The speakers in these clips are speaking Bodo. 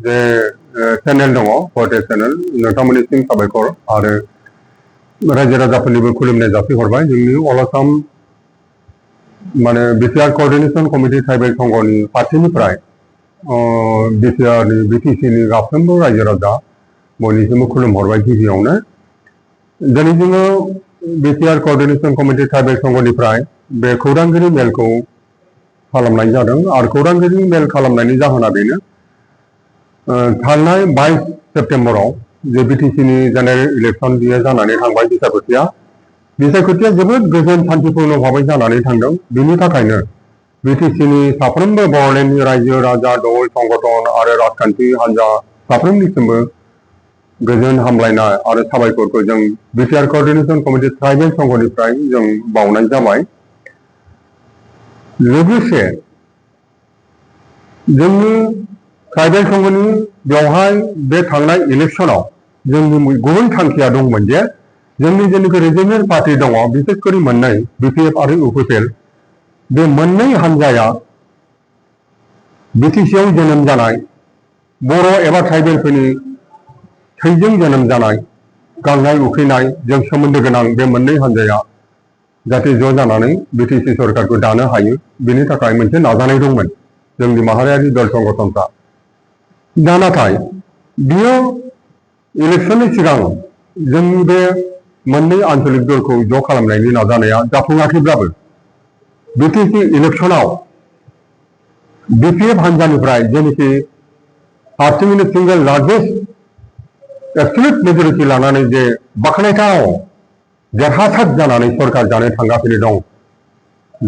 जे चेनेल दङ पटे चेनेल नोंथांमोननिसिम साबायखर आरो रायजो राजाफोरनिबो खुलुमनाय जासिहरबाय जोंनि अल आसाम माने बिटिआर कोअर्डिनेशन कमिटि ट्राइबेल संघनि पार्टिनिफ्राय बिटिआरनि बिटिसिनि गासैबो रायजो राजा बयनिसिमबो खुलुमहरबाय गिबियावनो दिनै जोङो बिटिआर कोअर्डिनेशन कमिटि ट्राइबेल संघनिफ्राय बे खौरांगिरि मेलखौ खालामनाय जादों आरो खौरांगिरि मेल खालामनायनि जाहोना बेनो थांनाय 22 सेप्तेम्बराव जे बिटिसिनि जेनेरेल इलेक्शन बियो जानानै थांबाय बिसायख'थिया जोबोद गोजोन शान्तिपूर्ण भाबै जानानै थांदों बेनि थाखायनो बिटिसिनि साफ्रोमबो बड'लेण्डनि रायजो राजा दल संगठन आरो राजखान्थि हान्जा साफ्रोमनिसिमबो गोजोन हामलायनाय आरो साबायखरखौ जों बिटिआर कोअर्डिनेशन कमिटि ट्राइबेल संघनिफ्राय जों बावनाय जाबाय लोगोसे जोंनि ट्राइबेल संघनि बेवहाय बे थांनाय इलेक्शनाव जोंनि गुबुन थांखिया दंमोन जे जोंनि जेनेखि रिजनेल पार्टी दङ बिसेसकरि मोननै बिपिएफ आरो इउपिपिएल बे मोननै हान्जाया बिटिसिआव जोनोम जानाय बर' एबा ट्राइबेलफोरनि थैजों जोनोम जानाय गांनाय उखैनाय जों सोमोन्दो गोनां बे मोननै हान्जाया जाहाथे ज' जानानै बिटिसि सरकारखौ दानो हायो बेनि थाखाय मोनसे नाजानाय दंमोन जोंनि माहारियारि दल संगठनफ्रा दा नाथाय बियो इलेक्शननि सिगां जोंनि बे मोननै आन्चलिक दलखौ ज' खालामनायनि नाजानाया जाफुङाखैब्लाबो बिटिसि इलेक्शनाव बिपिएफ हान्जानिफ्राय जेनोखि हारसिङैनो सिंगल लार्जेस्ट एबसुलुट मेजरिटि लानानै जे बाख्नायथाव देरहासार जानानै सरकार जानो थांगासिनो दं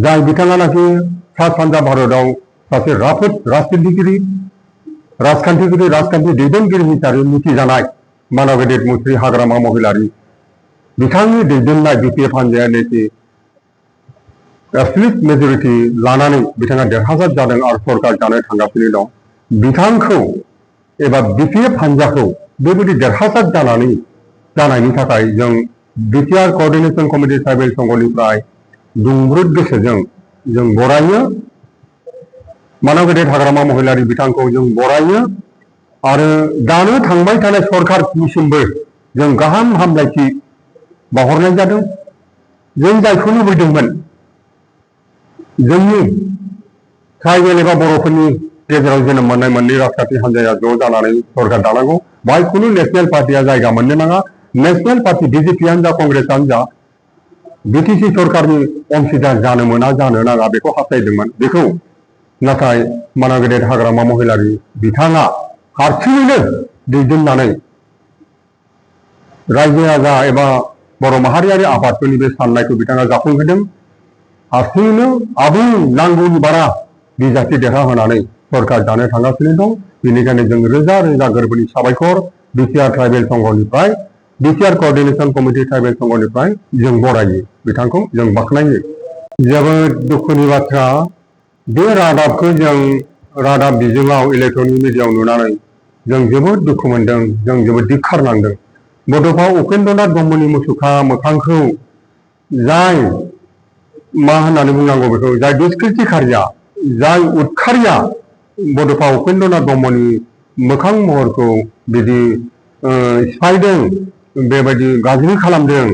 जाय बिथाङानाखि सा सानजा भारतआव सासे राफोद राजखान्थिगिरि राजखान्थि दैदेनगिरि हिसाबै मिथिजानाय मानव गेदेर मुस्रि हाग्रामा महिलारि बिथांनि दैदेननाय बिपिएफ हान्जायानोखि एबसुलुट मेजरिटि लानानै बिथाङा देरहासार जादों आरो सरकार जानो थांगासिनो दं बिथांखौ एबा बिपिएफ हान्जाखौ बेबायदि देरहासार जानायनि थाखाय जों बिटिआर कोअर्डिनेशन कमिटि ट्राइबेल संघनिफ्राय दुंब्रुद गोसोजों जों बरायो मानव गेदेर हाग्रामा महिलारि बिथांखौ जों बरायो आरो दानो थांबाय थानाय सरकारनिसिमबो जों गाहाम हामलायथि बावहरनाय जादों जों जायखौ लुबैदोंमोन जोंनि ट्राइबेल एबा बर'फोरनि गेजेराव जोनोम मोननाय मोननै राजखान्थि हान्जाया ज' जानानै सरकार दानांगौ बाहाय खुनु नेशनेल पार्टिया जायगा मोननो नाङा नेशनेल पार्टी बिजेपियानो जा कंग्रेसआनो जा बिटिसि सरकारनि अंशीदार जानो मोना जानो नाङा बेखौ हास्थायदोंमोन बेखौ नाथाय मानव गेदेर हाग्रामा महिलारि बिथाङा हारसिङैनो दैदेननानै रायजो राजा एबा बर' माहारियारि आफादफोरनि बे साननायखौ बिथाङा जाफुंहोदों हारसिङैनो आबुं नांगौनि बारा बिजाथि देरहाहोनानै सरकार जानो थांगासिनो दं बेनिखायनो जों रोजा रोजा गोरबोनि साबायखर बिटिआर ट्राइबेल संघनिफ्राय बिटिआर कोअर्डिनेशन कमिटि ट्राइबेल संघनिफ्राय जों बरायो बिथांखौ जों बाख्नायो जोबोद दुखुनि बाथ्रा बे रादाबखौ जों रादाब बिजोङाव इलेक्ट्रनिक मिडियायाव नुनानै जों जोबोद दुखु मोनदों जों जोबोद धिक्कार नांदों बड'फा उपेन्द्रनाथ ब्रह्मनि मुसुखा मोखांखौ जाय मा होननानै बुंनांगौ बेखौ जाय दुष्कृतिकारिया जाय उदखारिया बड'फा उपेन्द्रनाथ ब्रह्मनि मोखां महरखौ बिदि सिफायदों बेबायदि गाज्रि खालामदों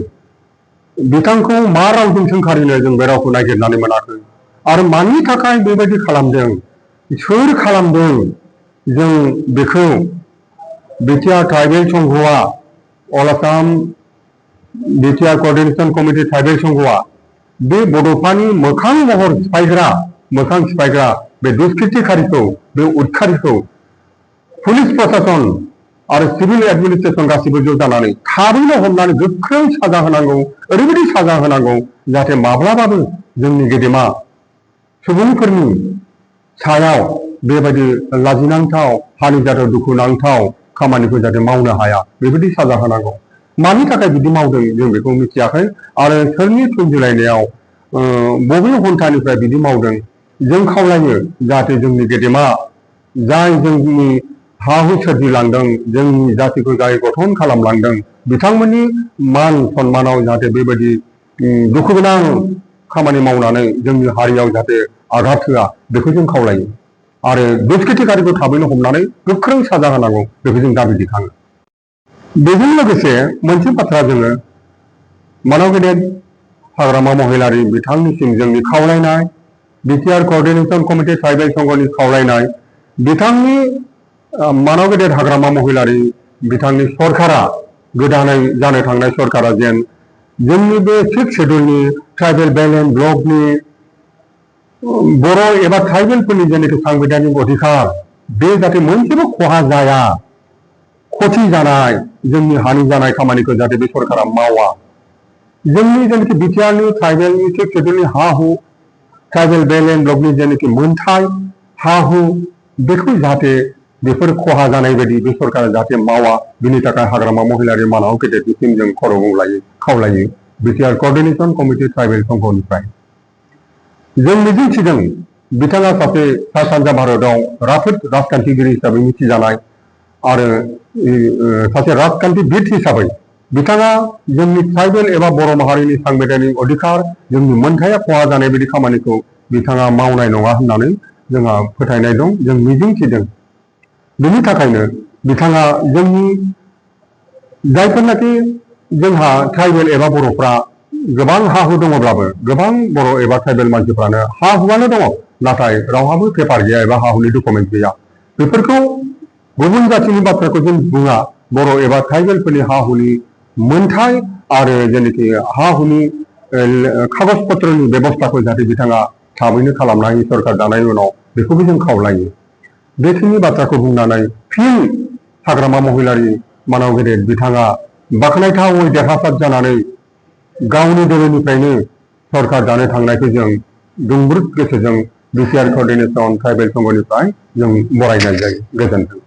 बिथांखौ मा रावजों सोंखारिनो जों बे रावखौ नागिरनानै मोनाखै आरो मानि थाखाय बेबायदि खालामदों सोर खालामदों जों बेखौ बिटिआर ट्राइबेल संघआ all Assam BTR coordination committee tribal संघआ बे बड'फानि मोखां महर सिफायग्रा बे दुष्कृतिकारिखौ बे उदखारिखौ पुलिस प्रशासन आरो सिभिल एडमिनिस्ट्रेशन गासिबो ज' जानानै थाबैनो हमनानै गोख्रों साजा होनांगौ ओरैबायदि साजा होनांगौ जाहाथे माब्लाबाबो जोंनि गेदेमा सुबुंफोरनि सायाव बेबायदि लाजिनांथाव हानिजाथाव दुखुनांथाव खामानिखौ जाहाथे मावनो हाया बेबायदि साजा होनांगौ मानि थाखाय बिदि मावदों जों बेखौ मिथियाखै आरो सोरनि थुनजुलायनायाव बबे हन्थानिफ्राय बिदि मावदों जों खावलायो जाहाथे जोंनि गेदेमा जाय जोंनि हा हु सोरजिलांदों जोंनि जातिखौ जाय गठन खालामलांदों बिथांमोननि मान सन्मानाव जाहाथे बेबायदि दुखु गोनां खामानि मावनानै जोंनि हारियाव जाहाथे आघात होआ बेखौ जों खावलायो आरो दुष्कृतिकारिखौ थाबैनो हमनानै गोख्रों साजा होनांगौ बेखौ जों दाबि दैखाङो। बेजों लोगोसे मोनसे बाथ्रा जोङो मानाव गेदेर हाग्रामा महिलारि बिथांनिसिम जोंनि खावलायनाय बिटिआर कोअर्डिनेशन कमिटि ट्राइबेल संघनि खावलायनाय बिथांनि मानाव गेदेर हाग्रामा महिलारि बिथांनि सरकारा गोदानै जानो थांनाय सरकारा जेन जोंनि बे 6 शेड्यूलनि ट्राइबेल बेल्ट एन्ड ब्लकनि बर' एबा ट्राइबेलफोरनि जेनाखि सांबिधानिक अधिकार बे जाहाथे मोनसेबो खहा जाया, खथि जानाय जोंनि हानि जानाय खामानिखौ जाहाथे बे सरकारा मावा। जोंनि जेनाखि बिटिआरनि ट्राइबेलनि 6 शेड्यूलनि हा हु ट्राइबेल बेल्ट एन्ड ब्लकनि जेनाखि मोनथाय हा हु बेखौ जाहाथे बेफोर खहा जानाय बायदि बे सरकारा जाहाथे मावा बिनि थाखाय हाग्रामा महिलारि मानाव गेदेरनिसिम जों खर' गंलायै खावलायो बिटिआर कोअर्डिनेशन कमिटि ट्राइबेल संघनिफ्राय। जों मिजिंथिदों बिथाङा सासे सा सानजा भारताव राफोद राजखान्थिगिरि हिसाबै मिथिजानाय आरो सासे राजखान्थिबिद हिसाबै बिथाङा जोंनि ट्राइबेल एबा बर' माहारिनि सांबिधानिक अधिकार जोंनि मोनथाया खहा जानाय बायदि खामानिखौ बिथाङा मावनाय नङा होननानै जोंहा फोथायनाय दं, जों मिजिंथिदों। बेनि थाखायनो बिथाङा जोंनि जायफोरनाखि जोंहा ट्राइबेल एबा बर'फ्रा गोबां हा हु दङब्लाबो गोबां बर' एबा ट्राइबेल मानसिफ्रानो हा हुआनो दङ नाथाय रावहाबो पेपार गैया एबा हा हुनि डकुमेन्ट गैया। बेफोरखौ गुबुन जातिनि बाथ्राखौ जों बुङा, बर' एबा ट्राइबेलफोरनि हा हुनि मोनथाय आरो जेनाखि हा हुनि कागज पत्रनि बेबस्थाखौ जाहाथे बिथाङा थाबैनो खालामनाय सरकार दानायनि उनाव बेखौबो जों खावलायो। बेखिनि बाथ्राखौ बुंनानै फिन हाग्रामा महिलारि मानाव गेदेर बिथाङा बाख्नायथावै देरहासार जानानै गावनि दोलोनिफ्रायनो सरकार दानो थांनायखौ जों दुंब्रुद गोसोजों बिटिआर कोअर्डिनेशन ट्राइबेल संघनिफ्राय जों बरायनाय जायो। गोजोन्थों।